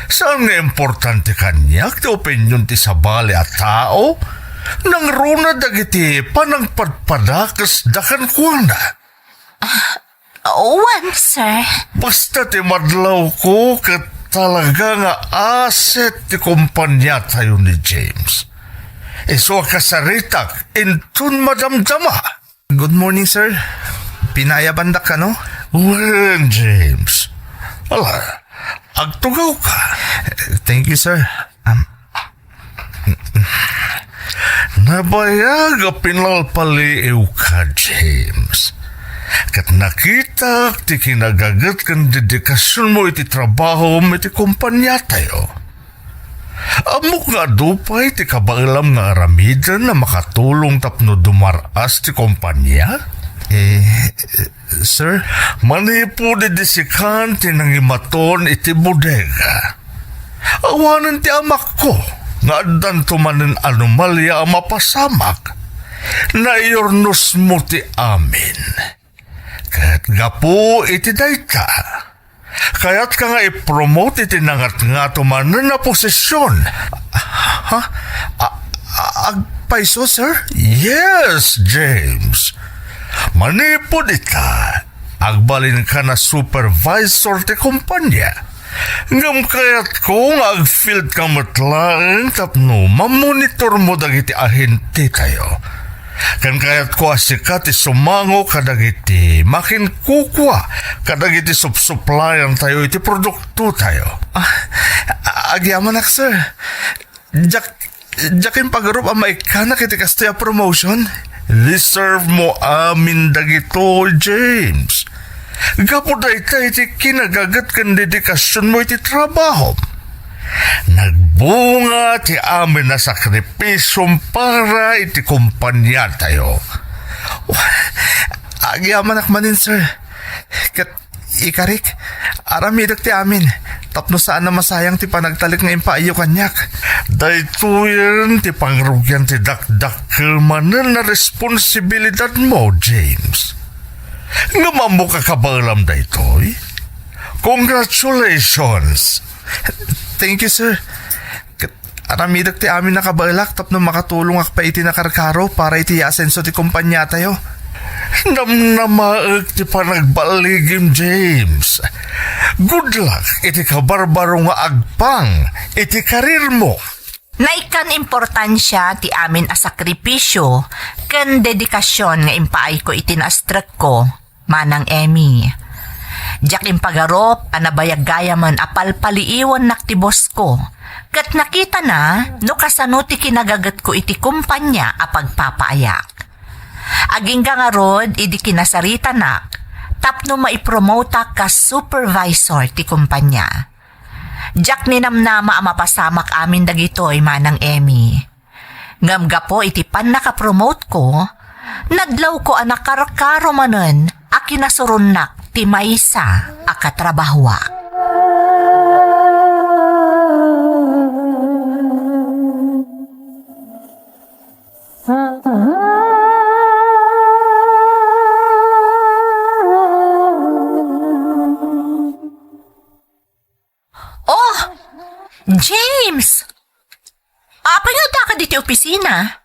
Saan nga importante kaniak ti opinion ti sabali a tao? Nangruna dagiti panangpadpadakesda kenkuana. Ah, wen, sir. Basta ti madlawko ket talaga nga asset ti kompaniatayo ni James. Isu a kasaritak inton madamdama. Good morning, sir. Pinayabandak kano? Wen, James. Ala, agtugawka. Thank you, sir. Um, Nabayag a pinalpaliiwka, James. Ket nakitak ti kinagaget ken dedikasionmo iti trabahom iti kompaniatayo. Ammok nga adu pay ti kabaelam nga aramiden a makatulong tapno dumar-as ti kompania? Eh, sir? Manipud idi sikan ti nangimaton iti bodega, awanen ti amakko nga addanto manen anomalia a mapasamak, naiyurnosmo ti amin. Ket gapu iti dayta, kayatka nga i-promote iti nangatngato manen a posision. Ha? A-, a-, agpayso, sir? Yes, James. Manipud ita, agbalinka a supervisor ti kompania. Ngem kayatko nga agfieldka met laeng tapno mamonitormo dagiti ahentetayo. Ken kayatko a sika ti sumango kadagiti makinkukua kadagiti supsuplayantayo iti produktotayo. Ah, agyamanak, sir. Diak, diak impagarup a maikkanak iti kastoy a promotion. Deserve mo amin dagitoy, James. Gapu dayta iti kinagaget ken dedikasionmo iti trabahom, nagbunga ti amin a sakripisiom para iti kompaniatayo. Agyamanak manen, sir. Ket ikarik, aramidek ti amin, tapno saan a masayang ti panagtalek nga impaayyo kaniak. Daytoyen ti pangrugian ti dakdakkel manen a responsibilidadmo, James. Ngem ammok a kabaelam daytoy. Congratulations! Thank you, sir. Ket aramidek ti amin a kabaelak tapno makatulongak pay iti nakarkaro para iti asenso ti kompaniatayo. Namnamaek ti panagballigim, James. Good luck iti kabarbaro nga agpang iti karirmo. Naikkan importansia ti amin a sakripisio ken dedikasion nga impaayko iti naastrekko, Manang Emmy. Diak impagarup a nabayag gayamen a palpaliiwennak ti bossko, ket nakitana no kasano ti kinagagetko iti kompania a pagpapaayak. Agingga ngarud idi kinasaritanak, tapno maipromotak kas supervisor ti kumpanya. Diak ninamnama a mapasamak amin dagitoy, Manang Emmy. Ngem gapu iti pannakapromoteko, nadlawko a nakarkaro manen a kinasuronnak ti maysa a katrabahoak. Oh, James! Apay nga addaka ditoy opisina?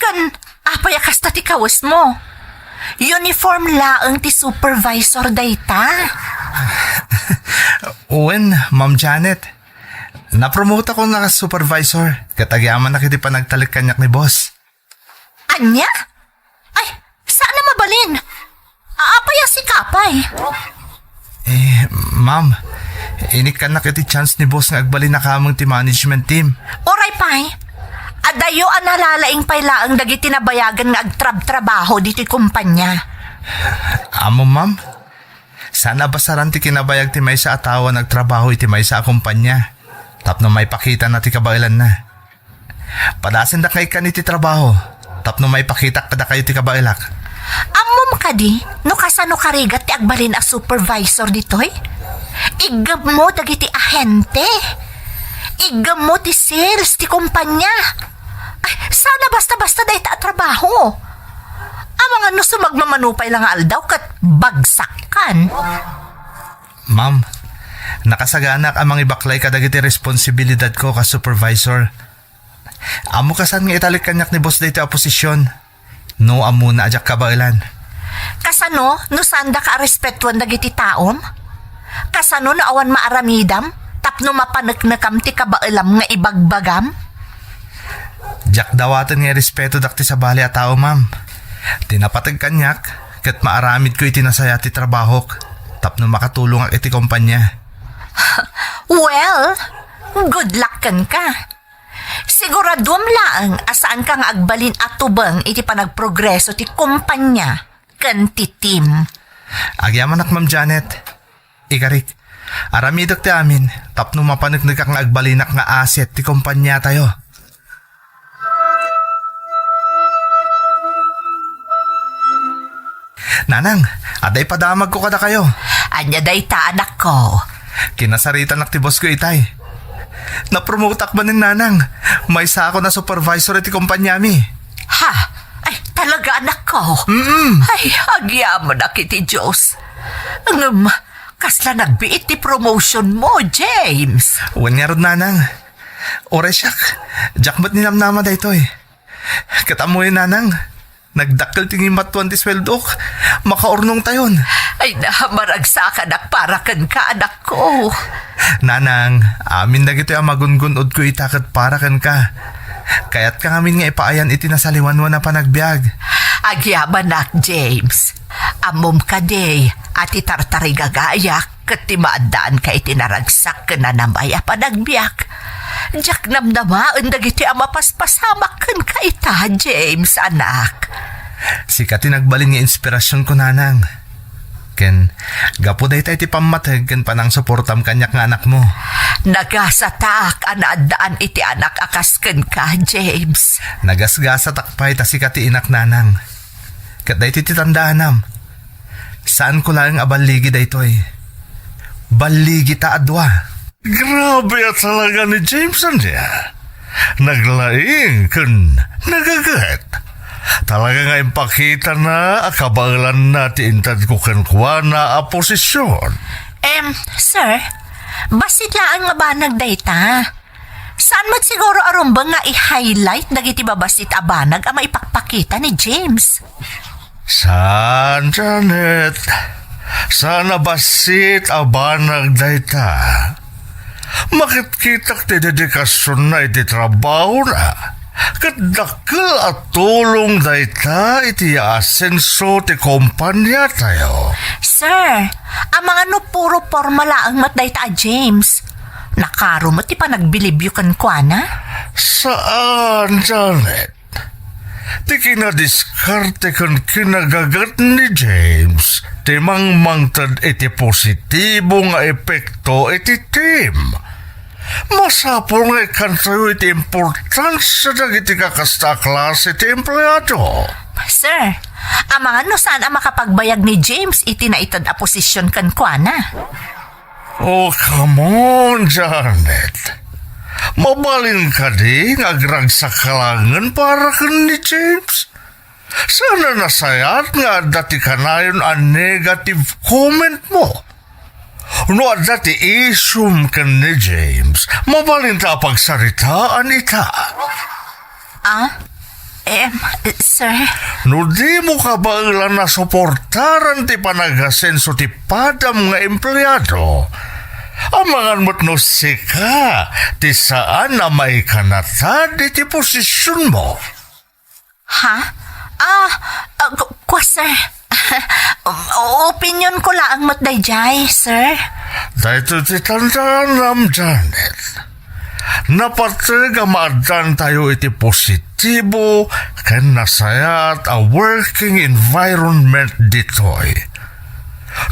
Ken apay a kasta ti kawesmo? Uniform laeng ti supervisor dayta. Wen, Ma'am Janet. Napromoteakon a supervisor ket agyamanak iti panagtalek kaniak ni boss. Ania? Ay, saan a mabalin. Apay a sika pay? Eh, ma'am, inikkannak iti chance ni boss nga agbalin a kameng ti management team. Uray pay, adayo a nalalaing pay laeng dagiti nabayagan nga agtrabtrabaho ditoy kumpanya. Ammom, ma'am, saan a basaran ti kinabayag ti maysa a tawen nga agtrabaho iti maysa a kumpanya tapno maipakitana ti kabaelanna. Padasendak nga ikkan iti trabaho tapno maipakitak kadakayo ti kabaelak. Ammom kadi no kasano karigat ti agbalin a supervisor ditoy? Iggemmo dagiti ahente. Iggemmo ti sales ti kumpanya. Ay, saan a basta-basta dayta a trabaho. Amangan no sumagmamano pay la nga aldaw ket bagsakkan. Ma'am, nakasaganak a mangibaklay kadagiti responsibilidadko kas supervisor. Ammoka saan nga italek kaniak ni boss daytoy a posisyon. No ammona a diak kabaelan. Kasano no saandaka a respetuan dagiti taom? Kasano no awan maaramidam tapno mapaneknekam ti kabaelam nga ibagbagam? Diak dawaten nga irespetodak ti sabali a tao, ma'am. Ti napateg kaniak, ket maaramidko iti nasaya ti trabahok tapno makatulongak iti kompanya. Well, good luck kenka. Siguraduam laeng a saanka nga agbalin a tubeng iti panagprogreso ti kumpanya ken ti team. Agyamanak, Ma'am Janet. Ikarik, aramidek ti amin tapno mapaneknekak nga agbalinak nga asset ti kompanyatayo. Nanang, adda ipadamagko kadakayo. Ania dayta, anakko? Kinasaritanak ti bossko itay. Napromoteak manen, Nanang. Maysakon a supervisor iti kompanyami. Ha? Ay, talaga, anakko? Mm-mm. Ay, agyamanak iti Dios. Ngem, kasla nagbiit ti promotionmo, James. Wen ngarud, Nanang. Uray siak, diak met ninamnama daytoy. Ket ammoyo, Nanang, nagdakkel ti ngimmattuan ti sueldok. Makaurnongtayon. Ay na, maragsakanak para kenka, anakko. Nanang, amin dagitoy a magungun-odko ita ket para kenka. Kayatka ngamin nga ipaayan iti nasaliwanwan a panagbiag. Agyamanak, James. Ammom kadi a ti tartarigagayak ket ti maaddaanka iti naragsak ken nanamay a panagbiag. Diak namnamaen dagiti a mapaspasamak kenka ita, James, anak. Sika ti nagbalin nga inspirasionko, Nanang. Ken gapu dayta iti pammateg ken panangsuportam kaniak nga anakmo. Nagasatak a naaddaan iti anak a kas kenka, James. Nagasgasatak pay ta sika ti inak, Nanang. Ket daytoy ti tandaanam. Saanko laeng a balligi daytoy. Balligita a dua. Grabe a talaga ni James ania. Naglaing ken nagaget. Talaga nga impakitana a kabaelanna ti intedko kenkuana a posisyon. Em, sir, bassit laeng nga banag dayta. Saan met siguro a rumbeng nga i-highlight dagiti babassit a banag a maipakpakita ni James? Saan, Janet? Saan a bassit a banag dayta? Makitkitak ti dedikasionna iti trabahona, ket dakkel a tulong dayta iti asenso ti kompaniatayo. Sir, amangan no puro porma laeng met dayta a James. Nakaro met ti panagbilibyo kenkuana? Saan, Janet. Ti kinadiskarte ken kinagaget ni James ti mangmangted iti positibo nga epekto iti team. Masapul nga ikkantayo iti importansia dagiti kakasta a klase ti empleado. Sir, amangan no saan a makapagbayag ni James iti naited a posisyon kenkuana. Oh, come on, Janet. Mabalin kadi nga agragsak ka laengen para ken ni James? Saan a nasayaat nga adda ti kanayon a negative comment mo? No adda ti isum ken ni James, mabalinta a pagsaritaan ita. Ah? Em, sir? No di mo kabaelan a suportaran ti panagasenso ti padam nga empleado, amangan met no sika ti saan a maikanatad iti posisyon mo. Ha? Ah, ah, ku-, kua, sir. Opinion ko laeng met dayjay, sir. Daytoy ti tandaanam, Janet. Napateg a maaddantayo iti positibo ken nasayaat a working environment ditoy.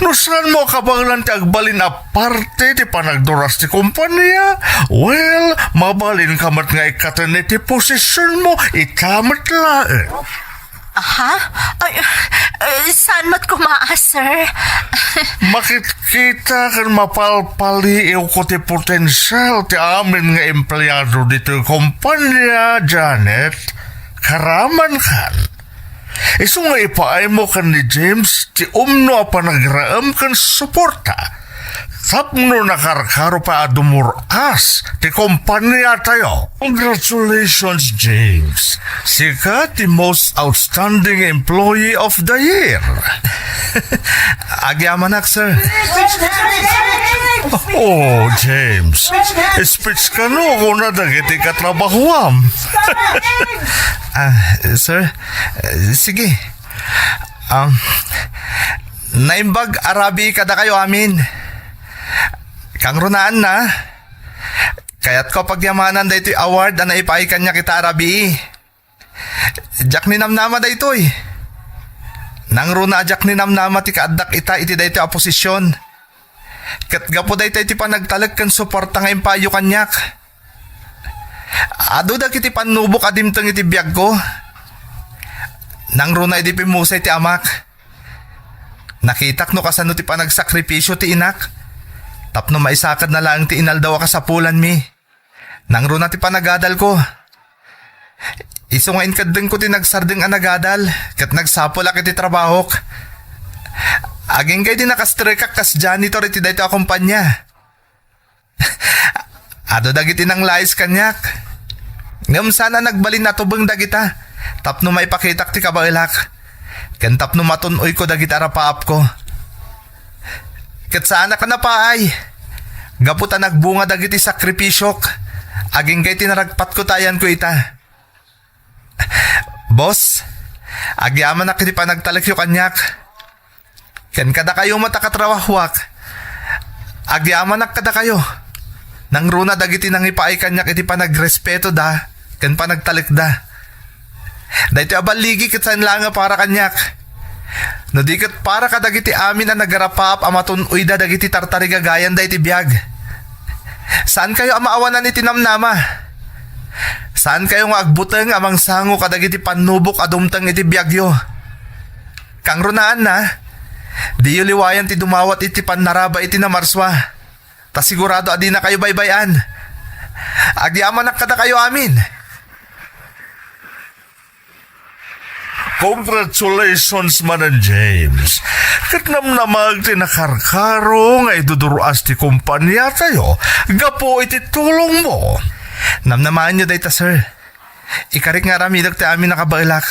No saanmo a kabaelan ti agbalin a parte ti panagduras ti kompania, well, mabalinka met nga ikkaten iti posisionmo ita met laeng. Aha? Ay, eh, saan met koma, sir? Makitkita ken mapalpaliiwko ti potensial ti amin nga empleado ditoy kompania, Janet. Karamankan. Isu nga ipaaymo ken ni James ti umno a panagraem ken suporta tapno nakarkaro pay a dumur-as ti kompaniatayo. Congratulations, James. Sika ti most outstanding employee of the year. Agyamanak, sir. Oh, James. Speech kano kuna dagiti katrabahoam. Ah, sir, eh, sige. Um, naimbag a rabii kadakayo amin. Kangrunaanna, kayatko a pagyamanan daytoy award a naipaay kaniak ita a rabii. Diak ninamnama daytoy. Nangruna a diak ninamnama ti kaaddak ita iti daytoy a posisyon. Ket gapu daytoy ti panagtalek ken suporta nga impaayyo kaniak. Adu dagiti pannubok a dimteng iti biagko. Nangruna idi pimmusay ti amak, nakitak no kasano ti panagsakripisio ti inak tapno maisakadna laeng ti inaldaw a kasapulanmi. Nangruna ti panagadalko. Isu nga inkeddengko ti nagsardeng a nagadal ket nagsapulak iti trabahok. Agingga idi nakastrekak kas janitor iti daytoy a kompania. Adu dagiti nanglais kaniak. Ngem saan a nagbalin a tubeng dagita tapno maipakitak ti kabaelak ken tapno matun-oyko dagiti arapaapko. Ket saanak a napaay gapu ta nagbunga dagiti sakripisiok agingga iti naragpatko ta ayanko ita. Boss, agyamanak iti panagtalekyo kaniak. Ken kadakayo met a katrabahoak, agyamanak kadakayo. Nangruna dagiti nangipaay kaniak iti panagrespetoda ken panagtalekda. Daytoy a balligi ket saan laeng a para kaniak. No di ket para kadagiti amin a nagarapaap a matun-oyda dagiti tartarigagayan daytoy biag. Saankayo a maawanan iti namnama. Saankayo nga agbuteng a mangsango kadagiti pannubok a dumteng iti biagyo. Kangrunaanna, diyo liwayan ti dumawat iti pannaraba iti namarsua. Ta sigurado a dinakayo baybay-an. Agyamanak kadakayo amin. Congratulations manen, James. Ket namnamaek ti nakarkaro nga idudur-as ti kompaniatayo gapu iti tulongmo. Namnamaenyo dayta, sir. Ikarik nga aramidek ti amin a kabaelak.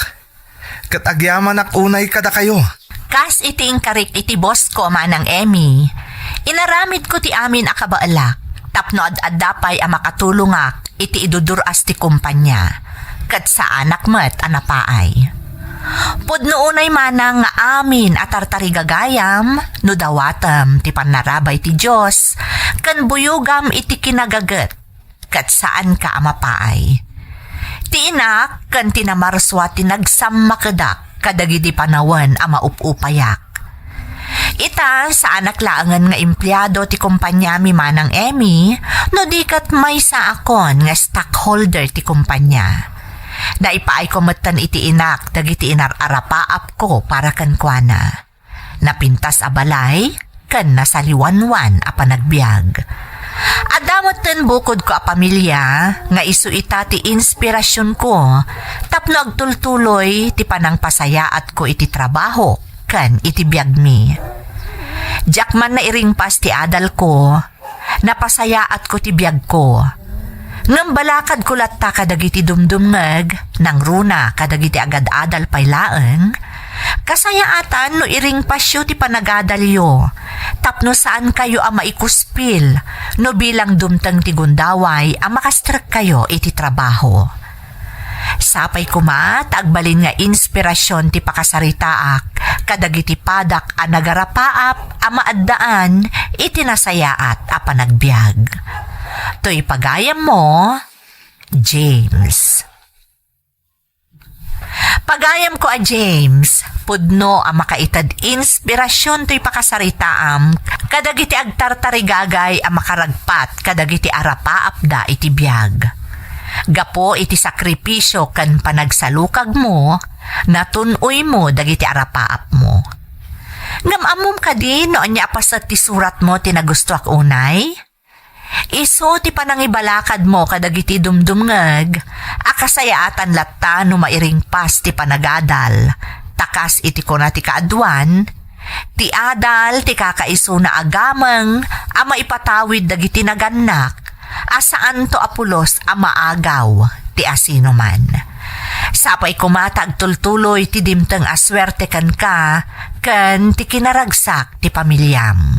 Ket agyamanak unay kadakayo. Kas iti inkarik iti boss ko, Manang Emmy, inaramidko ti amin a kabaelak tapno ad-adda pay a makatulongak iti idudur-as ti kompania, ket saanak met a napaay. Pudno unay manang nga amin a tartarigagayam no dawatem ti pannarabay ti Dios ken buyogam iti kinagaget ket saanka a mapaay. Ti inak ken ti namarsua ti nagsammakedak kadagiti panawen a maup-upayak. Ita, saanak laengen nga empleado ti kompaniami, Manang Emmy, no di ket maysaakon nga stockholder ti kompania. Naipaayko metten iti inak dagiti inar-arapaapko para kenkuana. Napintas a balay ken nasaliwanwan a panagbiag. Adda metten bukodko a pamilia nga isu ita ti inspirasionko tapno agtultuloy ti panangpasayaatko iti trabaho ken iti biagmi. Diak man nairingpas ti adalko, napasayaatko ti biagko. Ngem balakadko latta kadagiti dumdumngeg, nangruna kadagiti agad-adal pay laeng, kasayaatan no iringpasyo ti panagadalyo, tapno saankayo a maikuspil no bilang dumteng ti gundaway a makastrekkayo iti trabaho. Sapay koma ta agbalin nga inspirasion ti pakasaritaak kadagiti padak a nagarapaap a maaddaan iti nasayaat a panagbiag. Toy pagayammo, James. Pagayamko a James, pudno a makaited inspirasion toy pakasaritaam kadagiti agtartarigagay a makaragpat kadagiti arapaapda iti biag. Gapu iti sakripisio ken panagsalukagmo, natun-oymo dagiti arapaapmo. Ngem ammom kadi no ania a paset ti suratmo ti nagustoak unay? Isu ti panangibalakadmo kadagiti dumdumngeg a kasayaatan latta no mairingpas ti panagadal, ta kas iti kuna ti kaaduan, ti adal ti kakaisuna a gameng a maipatawid dagiti nagannak a saanto a pulos a maagaw ti asinoman. Sapay koma ta agtultuloy ti dimteng a suerte kenka ken ti kinaragsak ti pamiliam.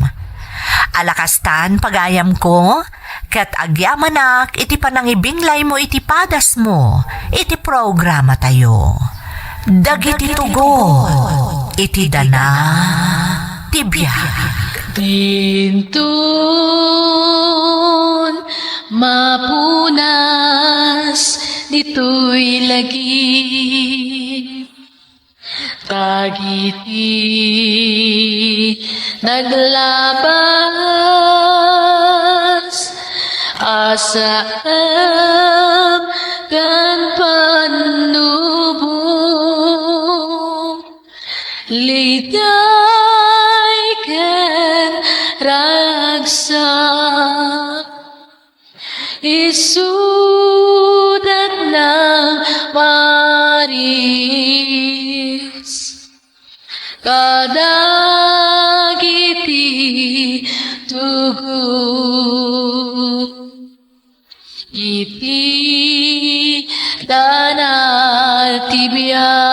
Ala kastan, pagayamko, ket agyamanak iti panangibinglaymo iti padasmo iti programatayo. Dagiti tugot iti dana ti biag. Dinton mapunas ditoy lagip dagiti naglabas a saem ken pannubong, liday ken ragsak. Isudat nang maris kadagiti tugot iti dana ti biag.